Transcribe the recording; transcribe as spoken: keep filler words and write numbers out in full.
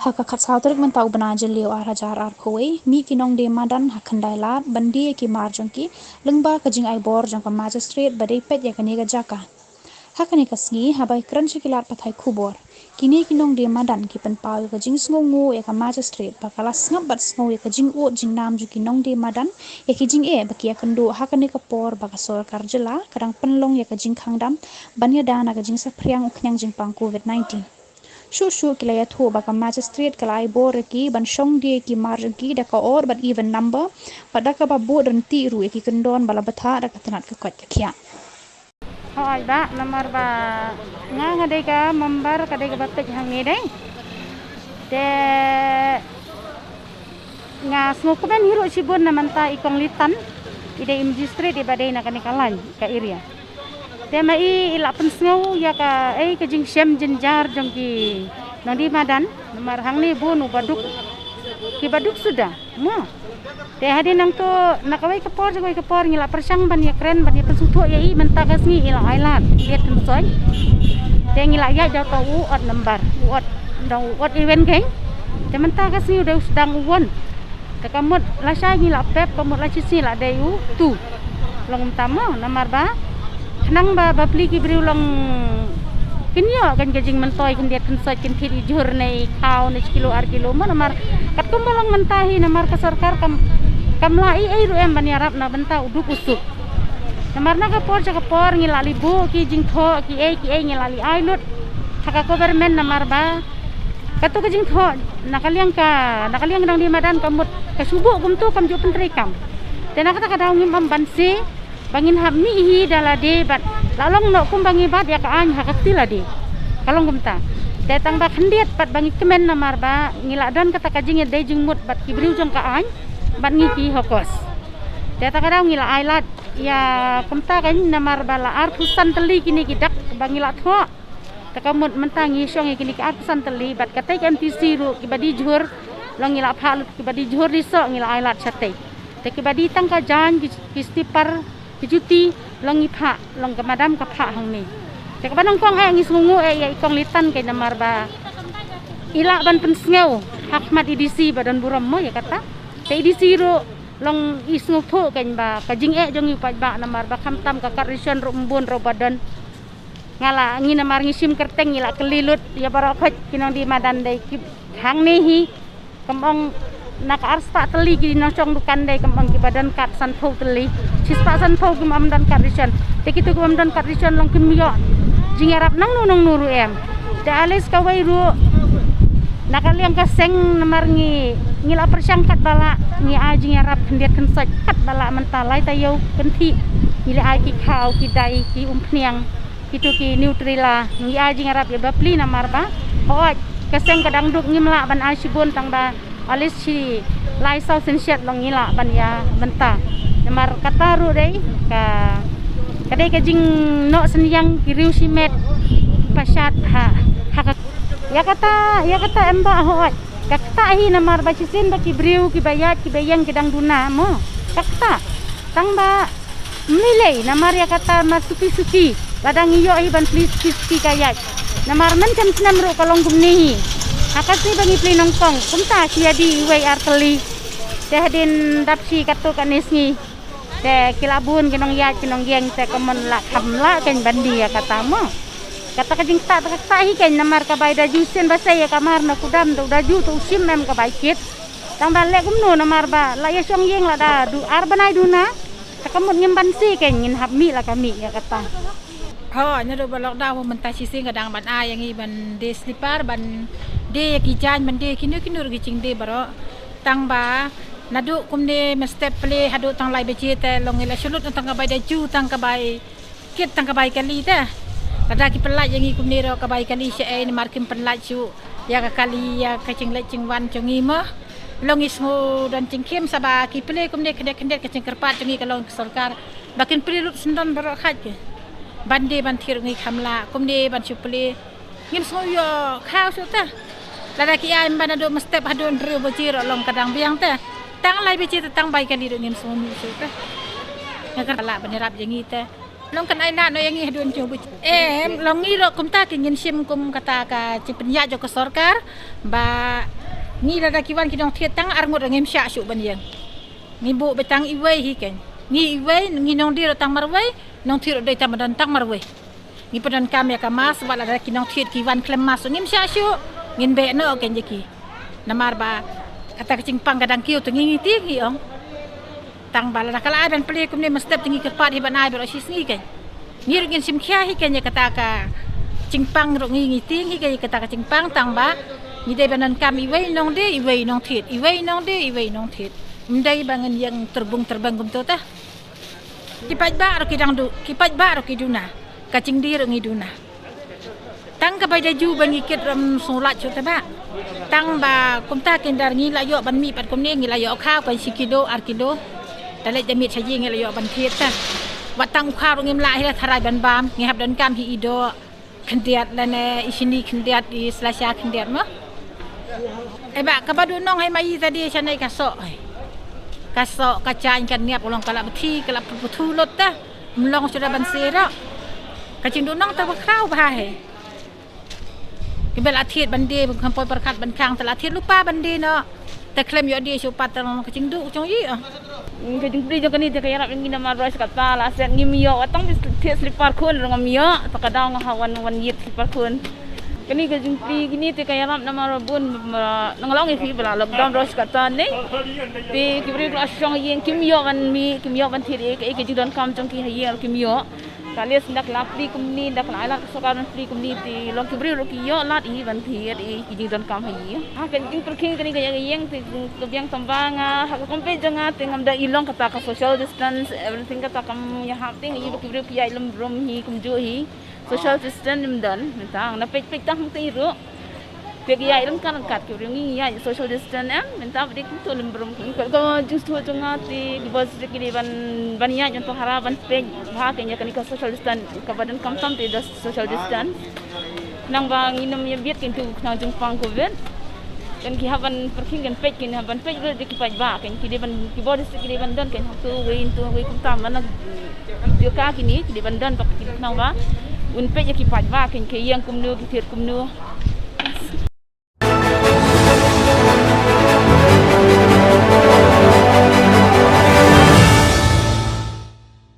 Ha ka khatsaw tarik mynta u bnai Jylliew ar hajar arphew wei, mih ki nongdie madan ha Khyndailad ban die ïa ki mar jong ki, lyngba ka jingai bor jong ka magistrate ba dei peit ïa kane ka jaka. Ha kane ka sngi, haba ïakren sha ki lad pathai khubor, kine ki nongdie madan ki pynpaw ïa ka jingsngewnguh ïa ka magistrate ba ka la sngap bad sngew ïa ka jingud jingnam jong ki nongdie madan ïa ki jingeh ba ki ïakynduh ha kane ka por ba ka sorkar jylla ka dang pynlong ïa ka jingkhang dam ban ïada na ka jingsaphriang u khñiang jingpang covid nineteen. Shuh shuh ki la ïathuh ba ka magistrate ka la ai bor ïa ki ban shong die ïa ki mar jong ki da ka odd bad even number, bad da kaba bud ryntih ruh ïa ki kyndon ba la bthah da ka tnat ka koit ka khiah. Hooid bah, namar ba nga nga dei ka member ka dei kaba peit hangne dei. Te nga sngewkmen hi ruh shibun na mynta i Kong Litan, i dei i magistrate iba dei na kane ka line, ka area. Te ma i, i la pynsngew ïa ka, ei, ka jingshem jynjar jong ki nongdie madan, namar hangne bun u ba duk, ki ba duk suda, mo. Te hadien nangto na kawei ka por sha kawei ka por ngi la pyrshang ban ïakren ban ïa pynsngewthuh ïa i, mynta ka sngi i la ailad khyndiat khynsoit. Te ngi la ïaid da uta u odd number, u odd, dang u odd even kein. Te mynta ka sngi u dei u sdang u won. Te ka mut lashai ngi la pep, ka mut la shisngi la dei u two. Long kumta mo, namar ba khnang ba bapli ki briew long kin ïoh kein ka jingmyntoi khyndiat khynsoit, kin thied i jhur ne i khaw ne shi kilo ar kilo mo, namar katkum ba long mynta hi, namar ka sorkar kam, kam lah ei ei ruh em ban ïarap na bynta u duk u suk. Namar na ka por sha ka por ngi la leit buh ki jingthoh kiei kiei, ngi la leit ai lut ha ka government, namar ba kato ka jingthoh na ka liang ka, na ka liang ka nongdie madan ka mut ka shu buh kumto, kam ju pyntreikam. Te na kata ka daw ngim ong ban shu ba ngin hap mih hi da lade bad la long noh kumba ngi bat ïa ka aiñ ha ka kti lade. Ka long kumta. Te tang ba khyndiat pat ba ngi kmen, namar ba ngi la don kata ka jingïadei jingmut bad ki briew jong ka aiñ bad ngi ki hawkers. Te kata ka daw ngi la ailad ïa kumta kein, namar ba la arphew san tylli kine ki dak ba ngi la thoh. Te ka mut mynta ngi shong ïa kine ki arphew san tylli bad katei ka M T C ruh, kiba die jhur long ngi la phah lut, kiba die jhur die soh ngi la ailad shatei. Te kiba die tang ka jaiñ, ki, ki slipar, ki juti long ngi phah, long ka madam ka phah hangne. Te kaba nyngkong eh ngi sngewnguh eh ïa i Kong Litan kein, namar ba i lah ban pynsngew ha khmat i D C ba don burom mo ïa kata. Te i D C ruh long i sngewthuh kein ba ka jingeh jong ngi paidbah, namar ba khamtam ka card ration ruh ym bun ruh ba don. Nga la, ngi namar ngi shim kyrteng ngi la kylli lut ïa baroh khoit ki nongdie madan dei ki hangne hi. Kam ong na ka arspah tylli ki nongshong dukan dei, kam ong kiba don card sanphew tylli. Shispah sanphew kim ym don card ration. Te kito kim ym don card ration long kim ïoh jingïarap nangno nangno ruh em. Te at least kawei ruh na ka liang ka seng, namar ngi, ngi la pyrshang katba lah, ngi ai jingïarap khyndiat khynsoit katba lah mynta, lai taïew kynthih ngi la ai ki khaw, ki dai, ki umphniang, kito ki Nutrela, ngi ai jingïarap ïa bapli, namar ba hooid ka seng ka dang duk, ngim lah ban ai shibun, tang ba at least shi lai saw synshit long ngi lah ban ïa bynta. Namar kata ruh dei ka, ka dei ka jingnoh synñiang ki riew shimet pashat ha, ha ka, ïa kata, ïa kata em bah, hooid. Ka ktah hi, namar ba shisien ba ki briew kiba ïaid kiba ïeng ki dang duna mo. Ka ktah. Tang ba ym lei lei, namar ïa kata ma suki suki, lada ngi ïoh hi ban plie suki suki ka ïaid. Namar mynshem snem ruh ka long kumne hi. Ha ka sngi ba ngi plie nyngkong kumta ki ïa die iwei ar tylli. Te hadien dap shi katto katne sngi te ki la bun ki nongïaid ki nongïeng, te ka mon la kham lah kein ban die ïa kata mo. Kata ka jingktah, ka ktah hi kein, namar ka bai da ju sien ba sei ïa ka mar na kudam, da u da ju, da u shim em ka bai kit. Tang ba leh kumno, namar ba la ïa shong ïeng lada du ar bnai duna. Te ka mut ngim ban shu kein, ngin hap mih la ka mih ïa kata. Hooid, naduh ba lockdown mynta shisien ka dang ban ai ïa ngi ban die slipar, ban die ïa ki jaiñ, ban die kino kino ruh ki jingdie baroh. Tang ba naduh kumne mynstep plie haduh tang lai baje te long ngi la shu lut tang ka bai da ju, tang ka bai kit, tang ka bai kali te. Lada ki pynlait ïa ngi kumne ruh ka bai kali shaei, namar kim pynlait shuh ïa ka kali, ïa ka jingleit jingwan jong ngi mo. Long ngi sngew don jingkhim sa ba ki plie kumne khyndiat khyndiat, ka jingkyrpad jong ngi ka long ka sorkar ba kin plie lut syndon baroh khoit ki. Ban die ban thied ruh ngi kham lah, kumne ban shu plie ngim sngew ïoh khaw shuh te. Lada ki ai ban naduh mynstep haduh hynriew baje ruh long ka dang biang te. Tang lai baje te tang bai kali ruh ngim sngew mih shuh te. Nga kyrpad lah ban ïarap ïa ngi te. Long kan ai na no ïa ngi hadien jong u. Em, long ngi ruh kumta ki ngin shim kum kata ka jingpynïaid jong ka sorkar ba ngi lada ki wan ki nongthied tang arngut ruh ngim shah shuh ban ïeng. Ngi buh ba tang iwei hi kein. Ngi iwei, ngi nongdie ruh tang marwei, nongthied ruh dei tang ba don tang marwei. Ngi pyndonkam ïa ka mask, wat lada ki nongthied ki wan khlem mask ruh ngim shah shuh, ngin beh noh kein ïa ki. Namar ba kata ka jingpang ka dang kiew te ngi ngi tieng hi ong. Tang ba lada ka la ai ban plie kumne mynstep te ngi kyrpad hi ban ai baroh shi sngi kein. Ngi ruh ngin shim khia hi kein ïa kata ka jingpang ruh ngi ngi tieng hi kein ïa kata ka jingpang tang ba ngi dei ban donkam iwei i nongdie, iwei i nongthied, iwei i nongdie, iwei i nongthied. Ym dei ba ngin ïeng tyrbung tyrbeng kumto te. Ki paidbah ruh ki dang du, ki paidbah ruh ki duna. Ka jingdie ruh ngi duna. Tang ka bai da ju ba ngi kit ram sngewlait shuh te bah. Tang ba kumta kein da ngi la ïoh ban mih pat kumne ngi la ïoh khaw kan shi kilo ar kilo. Da leit da miet sha ïing ngi la ïoh ban thied te. Wat tang u khaw ruh ngim lah hi la tharai ban bam, ngi hap donkam hi i doh khyndiat lane i shini khyndiat, i slasha khyndiat mo. Eh bah, kaba duh nong hi ma i ta die shane ka soh hi. Ka soh, ka jaiñ, ka niap, u long ka la bthi, ka la bthu lut te. Ym long shuh da ban sie ruh. Ka jingduh nong te ba khraw bha hi. Kiba la thied ban die, ban kham poi pyrkhat ban khang, te la thied lypa ban die noh. Te khlem ïoh die shuh pat te long ka jingduh jong i. Ka jingplie jong kane te ka ïarap ïa ngi namar ba shi katta la shet ngim ïoh, wat tang ba thied slipar khun ruh ngam ïoh, te ka daw nga hap wan wan ïit slipar khun. Kane ka jingplie kine te ka ïarap namar ba bun, ba, nang long ïa phi ba la lockdown ba shi katta ne. Te ki briew ki la shong ïing kim ïoh ban mih, kim ïoh ban thied ei ei, ka jingdonkam jong ki ha ïing kim ïoh. Ka lei shen da ka la plie kumne, da ka la ai lad ka sorkar ban plie kumne te long ki briew ruh ki ïoh lad hi ban thied ei ei ki jingdonkam ha ïing. Ha ka jingpyrkhing kane ka ïa ka ïing te ka biang tang ba nga ha ka kong peit jong nga te ngam da i long kata ka social distance, everything kata kam ïahap te nga i ba ki briew ki ïaid lem brum hi kumjuh hi. Social distance ym don, mynta nga peit peit tang te ruh. Te ki ïaid ryngkat ryngkat ki briew ngi ïaid social distance em, mynta ba dei kumto lem brum ki. Ka, ka jingstad jong nga te ki bor district ki dei ban, ban ïaid ban pahara ban peit bha kein ïa kane ka social distance, kaba donkam tam te da social distance. Nang ba ngin ym ïa bieit kein tu nang jingpang covid. Kan ki hap ban pyrkhing kan peit, kan hap ban peit ruh da ki paidbah kein, ki dei ban, ki bor district ki dei ban don kein hangto wei hangto wei kumta man la jaka kine ki dei ban don bad ki nang ba un peit ïa ki paidbah kein ki ïeng kumno ki thied kumno.